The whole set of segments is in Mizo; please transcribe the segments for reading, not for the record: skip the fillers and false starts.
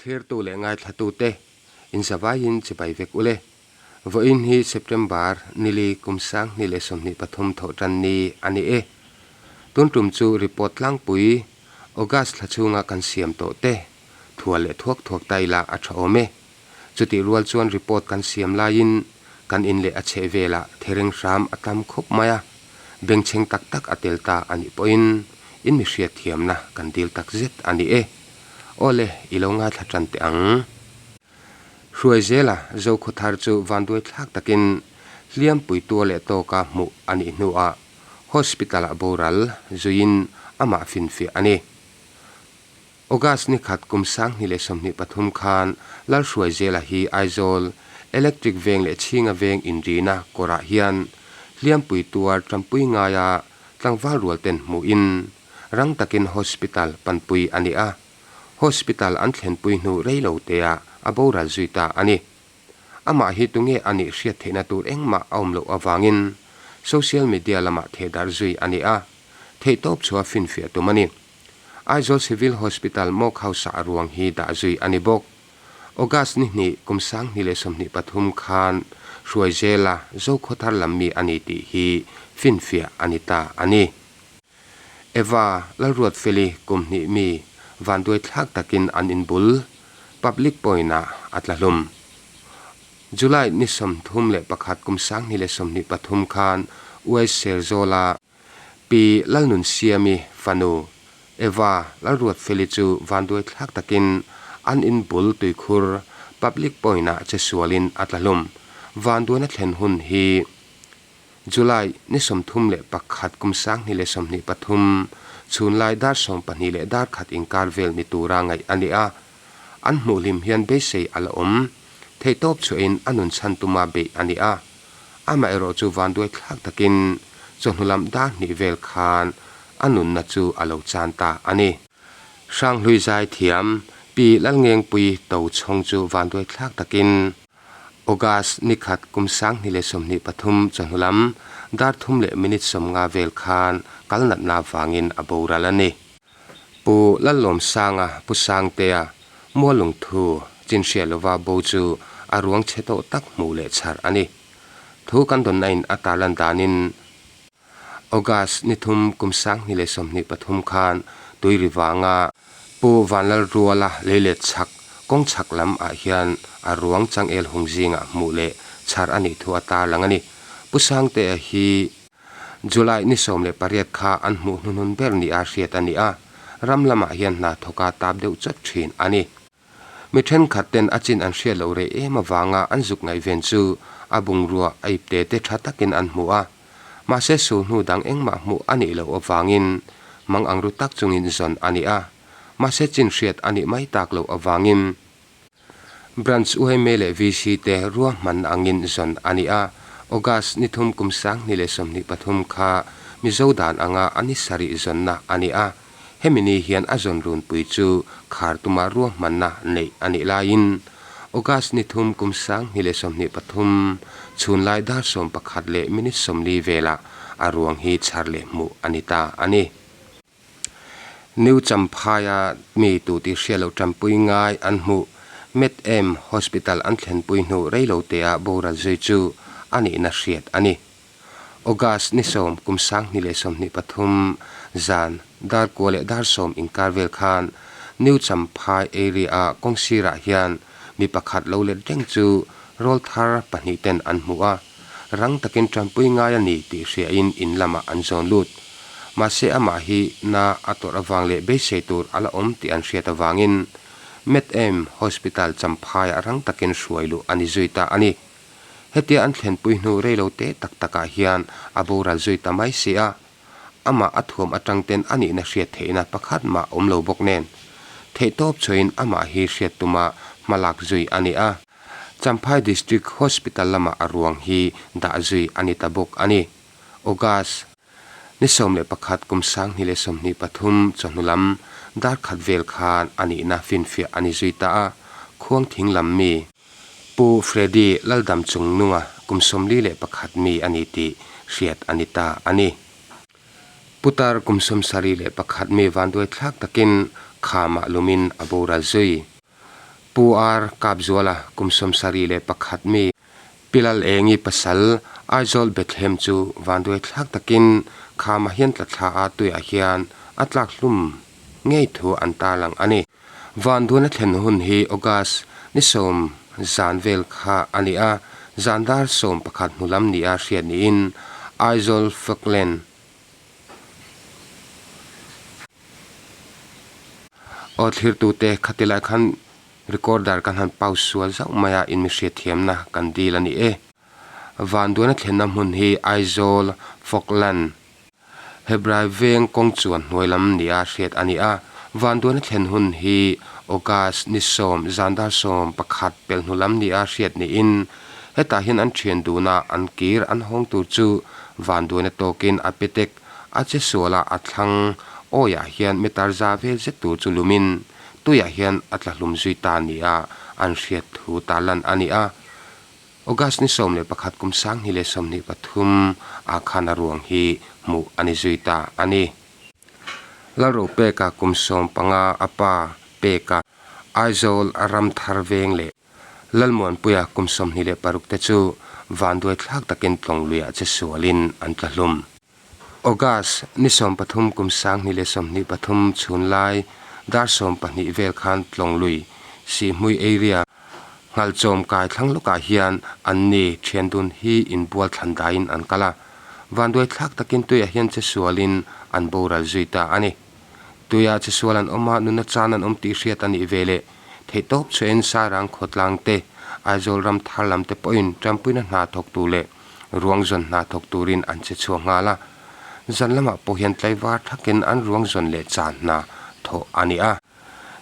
Thlirtu leh ngaithlatute inzavaiin chibai vek ule. Vawiin hi September nili kum 2023 thawh tan ni a ni e. Tun tum chu report tlangpui August thla chhunga kan siam tawh te thual leh thuak thuak ta ila a tha awm e. Chutih rual chuan report kan siam laiin kan in leh a chheh velah thereng hram a tam khawp mai a, bengchheng tak tak a tel ta a nih pawhin in mi hriatthiamna kan dil tak zet a ni e. Awle, i lo ngaithla tan teh ang. Hruai zela Zokhawthar chu vanduai thlak takin hliampui tua leh tawka hmuh a nih hnuah hospital-ah boral zuiin amah finfiah a ni. August ni khat kum 2023 khan Lalhruaizela hi Aizawl Electric Veng leh Chhinga Veng inrina kawrah hian hliampui tuar tanpui ngaia tlangval rual ten hmuhin rang takin hospital panpui a ni a, hospital an thlenpui hnu rei lo teah a boral zui ta a ni. Amah hi tunge a nih hriat theihna tur engmah a awm loh avangin social media lamah thehdarh zui a ni a, theihtawp chhuah finfiah tum a ni. Aizawl Civil Hospital Morgue House-ah a ruang hi dah zui a ni bawk. August ni hnih kum 2023 khan Hruaizela Zokhawthar lam mi a ni tih hi finfiah a ni ta a ni. Eva Lalruatfeli kum hnih mi vanduai thlak takin an inbul Public Point-ah a tla hlum. July ni 31 kum 2023 khan Uai Serzawla Pi Lalnunsiami fanu Eva Lalruatfeli chu vanduai thlak takin an in bul tuikhur Public Point-ah che sualin a tla hlum. Vanduaina thlen hun hi July ni 31 kum 2023 chhunlai dar 12 leh dar khat inkar vel ni tura ngaih a ni a. An hmuh hlim hian beisei a la awm. Theihtawp chhuahin a nun chhan tuma beih a ni a. Amaherawh chu vanduai thlak takin chawhnu lam dar hnih vel khan a nunna chu a lo chan ta a ni. Hranghlui zai thiam Pi Lalngengpui to chhawng chu vanduai thlak takin August ni khat kum 2023 chawhnu lam dar thum leh minute 50 vel khan kal natna avangin a boral a ni. Pu Lallawmsanga Pu Sangtea Mualungthu chinhriat lova bo chu a ruang chhe tawh tak hmuh leh chhar a ni. Thu kan dawnna in a tarlan danin August ni thum kum 2023 khan tui ri vanga Pu Vanlalruala leilet chhak kawng chhak lam ah hian a ruang changel hung zingah hmuh leh chhar a nih thu a tarlang a ni. Pu Sangtea hi July ni 18 kha an hmuh hnuhnun ber ni a hriat a ni a, ram lamah hian hna thawka tap deuh chawt thin a ni. Mi thenkhat ten a chin an hriat loh rei em avanga an zuk ngaihven chu a bungrua a ipte te tha takin an hmu a, mahse sul hnu dang engmah hmuh a nih loh avangin mang ang ru tak chungin zawn a ni a, mahse chin hriat a nih mai tak loh avangin Branch UMA leh VC te ruahman angin zawn a ni a, August ni thum kum 2023 kha Mizo dan anga a ni sarih zawnna a ni a, hemi ni hian a zawn runpui chu khar tuma ruahmanna neih a nih laiin August ni thum kum 2023 chhunlai dar 11 leh minute 40 velah a ruang hi chhar leh hmuh a ni ta a ni. New Champhaia mi tu tih hriat loh tanpui ngai an hmuh Med Aim Hospital an thlenpui hnu reilotea boral zui chu a nihna hriat a ni. August ni 10 kum 2023 zan dar kua leh dar 10 inkar vel khan New Champhai area-a kawng sirah hian mi pakhat lo let reng chu rawl thar pahnih ten an hmu a, rang takin tanpui ngai a ni tih hriain in lamah an zawn lut. Mahse amah hi na a tawrh avang leh beisei tur a la awm tih an hriat avangin Med Aim Hospital Champhaiah rang takin hruai luh a ni zui ta a ni. Hetia an thlenpui hnu reilo te tak takah hian a boral zui ta mai si a, amah a thuam atang ten a nihna hriat theihna pakhat mah awm lo bawk nen theihtawp chhuahin amah hi hriat tuma hmalak zui a ni a. Champhai District Hospital lamah a ruang hi dah zui a ni ta bawk a ni. August ni 11 kum 2023 chawhnu lam dar khat vel khan a nihna finfiah a ni zui ta a, khuang thing lam mi Pu Freddy Laldam Chungnunga kum 41 mi a ni tih hriat a ni ta a ni. Putar kum 71 mi vanduai thlak takin khamah lumin a boral zui. Pu Ar Kapzuala kum 71 mi Pi Lal Engi pasal Aizawl Bethlehem chu vanduai thlak takin khamah hian tla thla a tuiah hian a tlak hlum ngei thu an tarlang a ni. Vanduaina thlen hun hi August ni sawm zan vel kha a ni a, zan dar 11 hnu lam nia hriat niin Aizawl Falkland Aw thlirtute khati lai khan recorder kan han pause sual zauh mai a, inmihriat thiamna kan dil a ni e. Vanduaina thlenna hmun hi Aizawl Falkland Hebrai veng kawng chuan hnuai lam nia hriat a ni a, vanduaina thlen hun hi August ni sawm zan dar 11 pel hnu lam nia hriat niin hetah hian an thian duna an kir an hawng tur chu vanduaina tawkin a petek a che suala a thlang awiah hian meter za vel zet tur chu lumin tuiah hian a tla hlum zui ta nia an hriat thu tarlan a ni a. August ni 11 kum 2023 ah khan a ruang hi hmuh a ni zui ta a ni. Lalro peka kum 15 a pa peka Aizawl a ram thar veng leh Lalmuanpuia kum 26 te chu vanduai thlak takin tlawng luiah che sualin an tla hlum. August ni 13 kum 2023 chhun lai dar 12 vel khan tlawng lui Sihhmui area Nghalchawm kai thlang lawkah hian an ni thian dun hi inbual thlan daiin an kal a, vanduai thlak takin tuiah hian che sualin an boral zui ta a ni. Tuiah che sual an awm a, nuna chan an awm tih hriat a nih ve leh theihtawp chhuahin Sairang khawtlang te, Aizawl ram thar lam te pawhin tanpuina hna thawk tur leh ruang zawn hna thawk turin an che chhuak nghal a. Zan lamah pawh hian tlaivar thakin an ruang zawn leh chan hna thawh a ni a.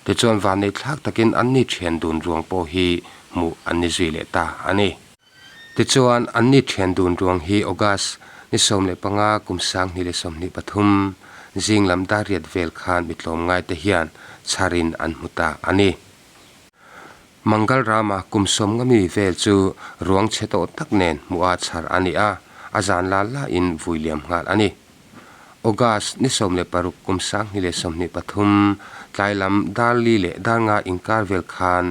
Tichuan vannei thlak takin an ni thian dun ruang pawh hi hmuh an ni zui leh ta a ni. Tichuan an ni thian dun ruang hi August ni 15 kum 2023 zing lam dar riat vel khan mi tlawmngai te hian chharin an hmu ta a ni. Mangal Rama kum 50 mi vel chu ruang chhe tawh tak nen hmuh a chhar a ni a, a zan la la in vui liam nghal a ni. August ni 16 kum 2023 tlai lam dar li leh dar nga inkar vel khan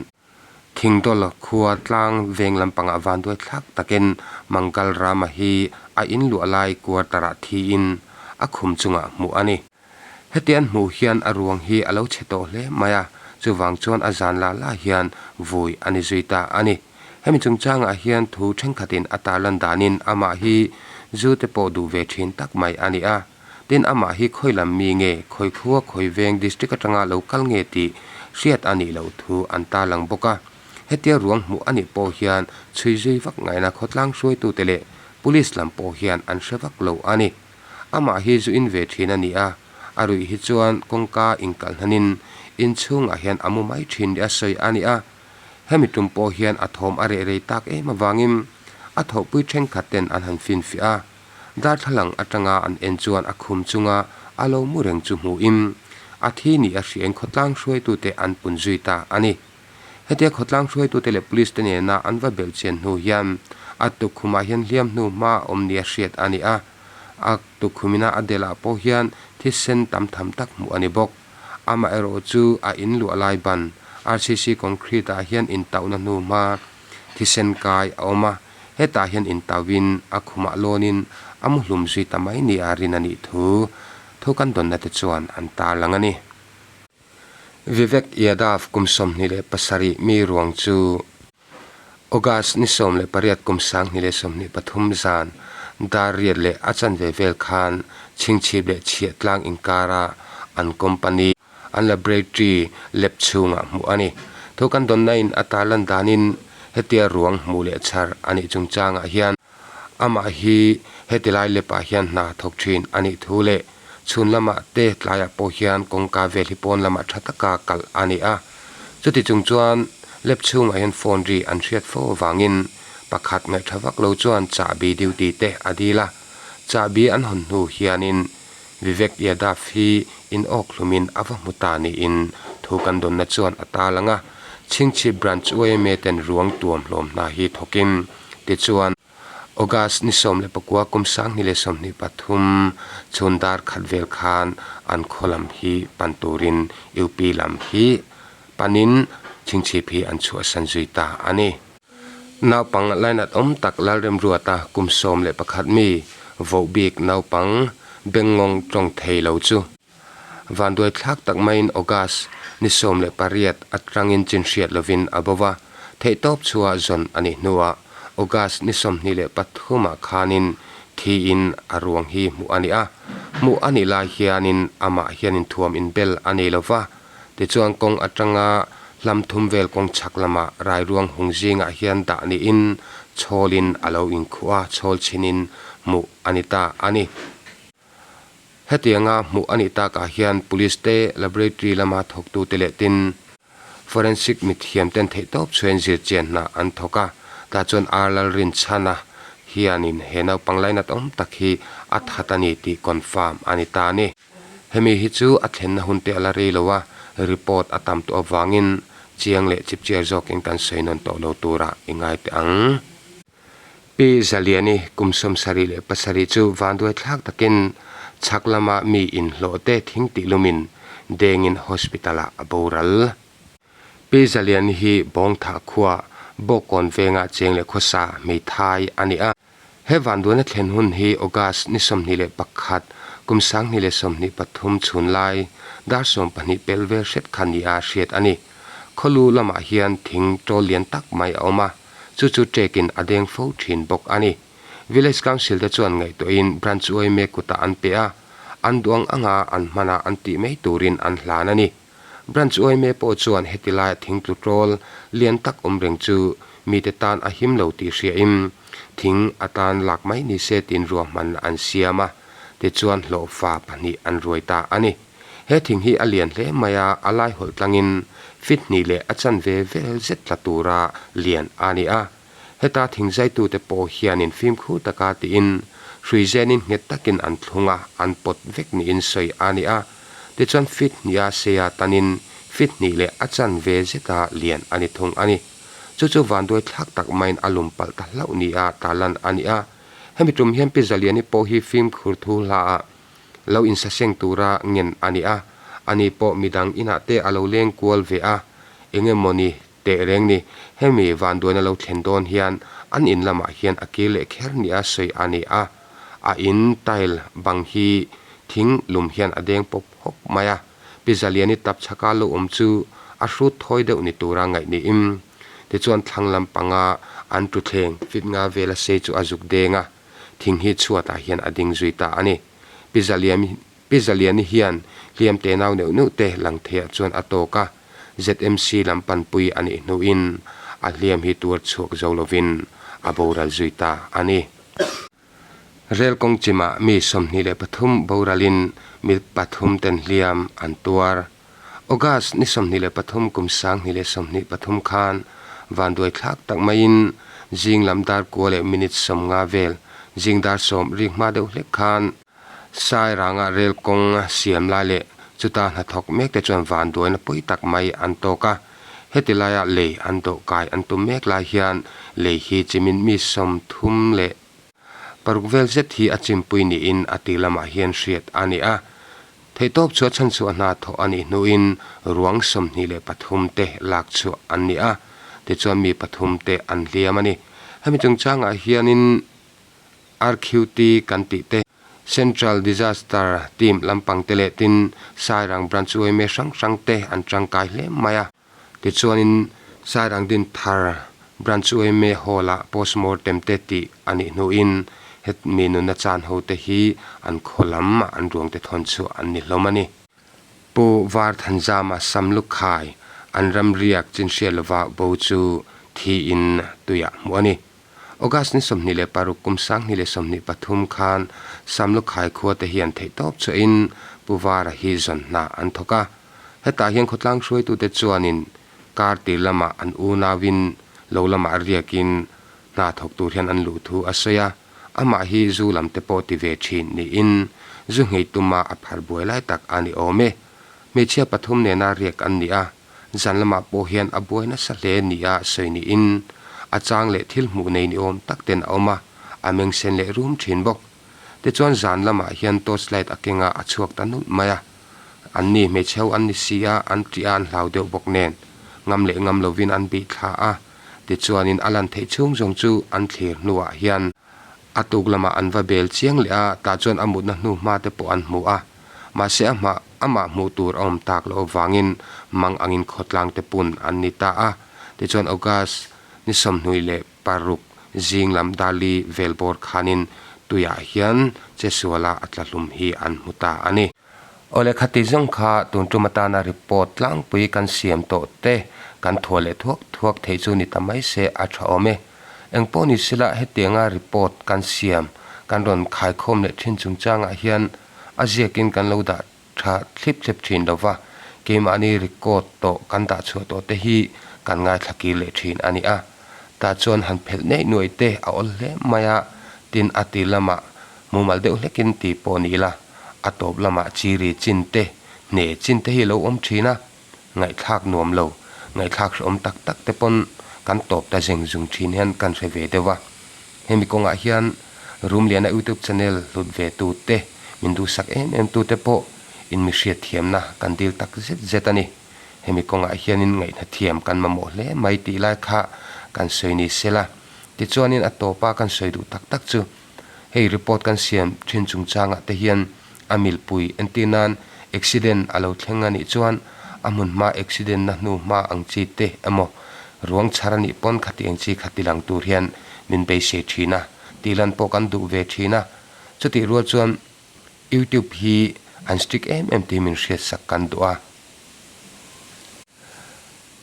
Thingdawl khua tlang veng lampangah vanduai thlak takin Mangal Rama hi a in luah lai quarter ah thiin a khum chungah hmuh a ni. Heti an hmuh hian a ruang hi a lo chhe tawh hle mai a, chuvang chuan a zan la la hian vui a ni zui ta a ni. Hemi chungchangah hian thu thenkhatin a tarlan danin amah hi zu te pawh duh ve thin tak mai a ni a. Tin amah hi khawi lam mi nge, khawi khua, khawi veng district atanga lo kal nge tih hriat a nih loh thu an tarlang bawk a. Hetia ruang hmuh a nih pawh hian chhui zui vak ngaihna khawtlang hruaitute leh police lam pawh hian an hre vak lo a ni. Amah hi zu in ve thin a ni a, a ruih hi chuan kawngka inkalh hnanin inchhungah hian a mu mai thin nia sawi a ni a. Hemi tum pawh hian a thawm a reh rei tak em avangin a thawhpui thenkhat ten an han finfiah a, darthlalang atanga an en chuan a khum chunga a lo mu reng chu hmuhin a thi ni a hriain khawtlang hruaitute an pun zui ta a ni. Hetia khawtlang hruaitute leh police te nena an va belh chian hnu hian a tukkhumah hian hliam hnu hma a awm nia hriat a ni a, a tukkhumina a delah pawh hian thisen tam tham tak hmuh a ni bawk. Amaherawh chu a in luah lai ban RCC concrete ah hian intauhna hnu hma thisen kai a awm a, hetah hian intauhin a khumah lawnin a mu hlum zui ta mai nia rin a nih thu thu kan dawnna te chuan an tarlang a ni. Vivek Yadav kum 27 mi ruang chu August ni 18 kum 2023 zan dar riat leh a chanve vel khan chhingchhip leh chhiah tlang inkara an company an laboratory lab chhungah hmuh a ni. Thu kan dawnna in a tarlan danin hetia ruang hmuh leh chhar a nih chungchangah hian amah hi heti lai lab ah hian hna thawk thin a nih thu leh chhun lamah te tlaiah pawh hian kawngka vel hi pawn lamah tha taka kalh a ni a. Chuti chung chuan lab chhungah hian phone ri an hriat fo avangin pakhat ngaih tha vak lo chuan chahbi duty te a dil a. Chahbi an hawn hnu hianin Vivek Yadav hi in awk hlumin a va hmu ta niin thu kan dawnna chuan a tarlang a. Chhingchhip Branch YMA ten ruang tuam hlawm hna hi thawkin tichuan August ni 19 kum 2023 chhun dar khat vel khan an khaw lam hi pan turin UP lam hi panin Chhingchhip hi an chhuahsan zui ta a ni. Naupang lainat awm tak Lalremruata kum 11 mi voh bik naupang bengngawng tawng thei lo chu vanduai thlak tak maiin August ni 18 atangin chin hriat lovin a bo va, theihtawp chhuah zawn a nih hnuah August ni 23 ah khanin thiin a ruang hi hmuh a ni a, hmuh a nih lai hianin amah hianin thuam inbel a nei lo va. Tichuan kawng atanga hlam thum vel kawng chhak lamah rairuang hung zingah hian dah niin chhawlin a lo inkhuh a, chhawl chhinin hmuh a ni ta a ni. Hetianga hmuh a nih takah hian Police te, Laboratory lama thawktute leh tin Forensic mithiam ten theihtawp chhuain zirchian hna an thawk a, tah chuan R Lalrinchhana hianin he naupang lainat awm tak hi a that a ni tih confirm a ni ta a ni. Hemi hi chu a thlenna hun te a la rei lo a, report a tam tawh avangin chiang leh chipchiar zawkin kan sawi nawn tawh lo turah i ngai teh ang. Pi Zaliani kum 77 chu vanduai thlak takin chhak lama mi inhlawh te thing tih lumin dengin hospital ah a boral. Pi Zaliani hi Bawngthah khua Bawkkawn venga cheng leh khawsa hmeithai a ni a. He vanduaina thlen hun hi August ni 21, kum 2023 chhun lai dar 12 pel vel hret kha nia hriat a ni. Khawlu lamah hian thing tawl lian tak mai a awm a, chu chu ṭekin a deng fo ṭhin bawk a ni. Village Council te chuan ngaihtuahin Branch uaime kutah an pe a, an duang anga an hmana an tih mai turin an hlan a ni. Branch uaime pawh chuan heti laia thingtlu tawl lian tak awm reng chu mite tan a him lo tih hriain thing atan lak mai ni se tiin ruahman an siam a, tichuan hlawhfa pahnih an ruai ta a ni. He thing hi a lian hle mai a, a lai hawlh tlangin feet hnih leh a chanve vel zet tla tura lian a ni a. Heta thingzaitute pawh hianin fimkhur taka tiin hrui zenin nghet takin an thlung a, an pawt vek niin sawi a ni a. Tichuan feet hniha seia tanin feet hnih leh a chanve zeta lian a ni thung a ni. Chu chu vanduai thlak tak maiin a lum palh ta hlauh nia tarlan a ni a. Hemi tum hian Pi Zaliani pawh hi fimkhur thu hlaah lo insaseng tura ngen a ni a. Ani pawh midang inah te a lo leng kual ve a, eng emawni Teh reng ni, hemi vanduaina lo thlen dawn hian an in lamah hian a kir leh kher nia sawi a ni a, a in tile bang hi thing lum hian a deng pawp hawk mai a, Pi Zaliani tap chhaka lo awm chu a hrut thawi deuh ni tura ngaih niin tichuan thlang lampanga an tuthleng fit nga vela sei chu a zuk deng a, thing hi chhuatah hian a ding zui ta a ni. Pi Zaliani Pi Zaliani hian hliam te nau neuh neuh te lang theiah chuan a tawk a, ZMC lam panpui a nih hnuin a hliam hi tuar chhuak zo lovin a boral zui ta a ni. Rel kawng chimah mi 23 boralin mi pathum ten hliam an tuar. August ni 23 kum 2023 khan vanduai thlak tak maiin zing lam dar kua leh minute 50 vel zing dar 10 rik hma deuh hlek khan Sairanga rel kawng siam lai leh chuta hnathawk mek te chuan vanduaina pawi tak mai an tawk a. Heti laia lei an dawh kai an tum mek lai hian lei hi chimin mi 36 vel zet hi a chimpui niin a ti lamah hian hriat a ni a. Theihtawp chhuah chhanchhuah hna thawh a nih hnuin ruang 23 te lak chhuah an ni a, tichuan mi pathum te an hliam a ni. Hemi chungchangah hianin RQT kan tih te, Central Disaster Team lampang te leh tin Sairang Branch yma hrang hrang te an tangkai hle mai a. Tichuanin Sairang Dinthar Branch yma Hall-ah postmortem te tih a nih hnuin hetmi nunna chan ho te hi an khaw lam an ruang te thawn chhuah an ni hlawm a ni. Pu Varthanzama Samlukhai an ramriak chinhriat lova bo chu thiin tuiah hmuh a ni. August ni 26 kum 2023 khan Samlukhai khua te hian theihtawp chhuahin Pu Vara hi zawn hna an thawk a. Hetah hian khawtlang hruaitute chuanin kar tir lamah an unauin lo lamah riakin hna thawk tur hian an luh thu a sawi a. Amah hi zu lam te pawh ti ve thin niin zu nghei tuma a phar buai lai tak a ni awm e. Hmeichhia pathum nena riak an ni a. Zan lamah pawh hian a buai nasa hle nia sawi niin a chang leh thil hmuh nei ni awm tak ten a awm a, a meng sen leh rum thin bawk. Tichuan zan lamah hian torch light a keng a, a chhuak ta nulh mai a. An ni hmeichhe ho an ni si a, an ṭih a an hlau deuh bawk nen. Ngam leh ngam lovin an bih thla a, tichuanin a lan theih chhung zawng chu an thlir hnuah hian a tuk lamah an va bel chiang leh a, tah chuan a mutna hnu hma te pawh an hmu a. Mahse a hmah amah hmuh tur a awm tak loh avangin mang angin khawtlang te pun an ni ta a. Tichuan August ni 26 zing lam Dali vel bawr khanin tuiah hian chesuala a tla hlum hi an hmu ta a ni. Awle khati zawng kha tun tum atana report tlangpui kan siam tawh te kan thuah leh thuak thuak theih chu ni ta mai se a tha awm e. Engpawh ni sila hetianga report kan siam kan rawn khaikhawm leh thin chungchangah hian a ziakin kan lo dah tha thlip thlep thin lo va, keimahni record tawh kan dah chhuah tawh te hi kan ngaithla kir leh thin a ni a. Tah chuan han phelh neih nuaih te a awl hle mai a, tin a tir lamah mumal deuh hlekin ti pawh ni ila, a tawp lamah chiri chin te, hne chin te hi a lo awm thin a, ngaihthlak nuam lo, ngaihthlak hrehawm tak tak te pawn kan tawp ta zeng zung thin hian kan hre ve deuh a. Hemi kawngah hian Rumliana YouTube channel hlut ve tu te, min duhsak em em tu te pawh in mi hriatthiamna kan dil tak zet zet a ni. Hemi kawngah hianin ngaihna thiam kan mamawh hle mai tih lai kha kan sawi ni sela. Tichuanin a tawpa kan sawi duh tak tak chu hei report kan siam thin chungchangah te hian a milpui entir nan accident a lo thleng a nih chuan a hmun hma accident na hnu hma ang chi te emaw ruang chhar a nih pawn khati ang chi kha ti lang tur hian min beisei thin a tih lan pawh kan duh ve thin a chutih rual chuan YouTube hi an strict em em tih min hriatsak kan duh a.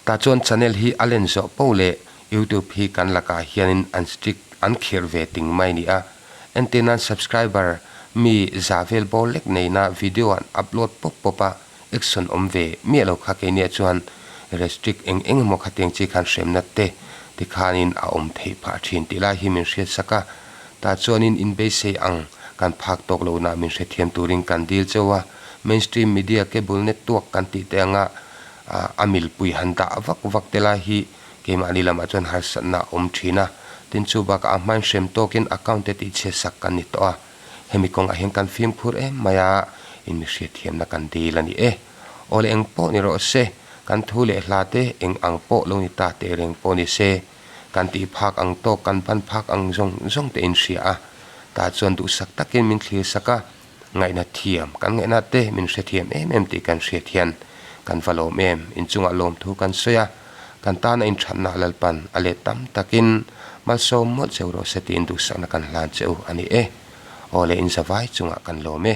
Tah chuan channel hi a len zawh poh leh YouTube hi kan lakah hianin an strict an khirh ve ting mai ni a. Entir nan subscriber mi za vel bawr lek neina video an upload pawp pawp a, action awm ve miah lo kha keiniah chuan restrict eng eng emaw khatiang chi khan hremna te tikhanin a awm theih phah thin tih lai hi min hriatsak a. Tah chuanin inbeisei ang kan phak tawk lohna min hrethiam turin kan dil cheu a, mainstream media cable network kan tih te anga a milpui han dah vak vak te lai hi keimahni lamah chuan harsatna a awm thin a, tin chu bakah a hmain hrem tawkin account te tihchhiatsak kan ni tawh a, hemi kawngah hian kan fimkhur em mai a, in mi hriatthiamna kan dil a ni e. Awle eng pawh ni rawh se, kan thu leh hla te eng ang pawh lo ni ta teh reng pawh ni se, kan tih phak ang tawk kan ban phak ang zawng zawng te in hria a, tah chuan duhsak takin min thlir sak a, Ngaihna thiam, kan ngaihna te min hrethiam em em tih kan hriat hian kan va lawm em? Inchungah lawmthu kan sawi a, kan tana inthatna Lalpan a let tam takin malsawm mawlh cheu rawh se tiin duhsakna kan hlan che u a ni e. Aw le inzavai chungah kan lawm e.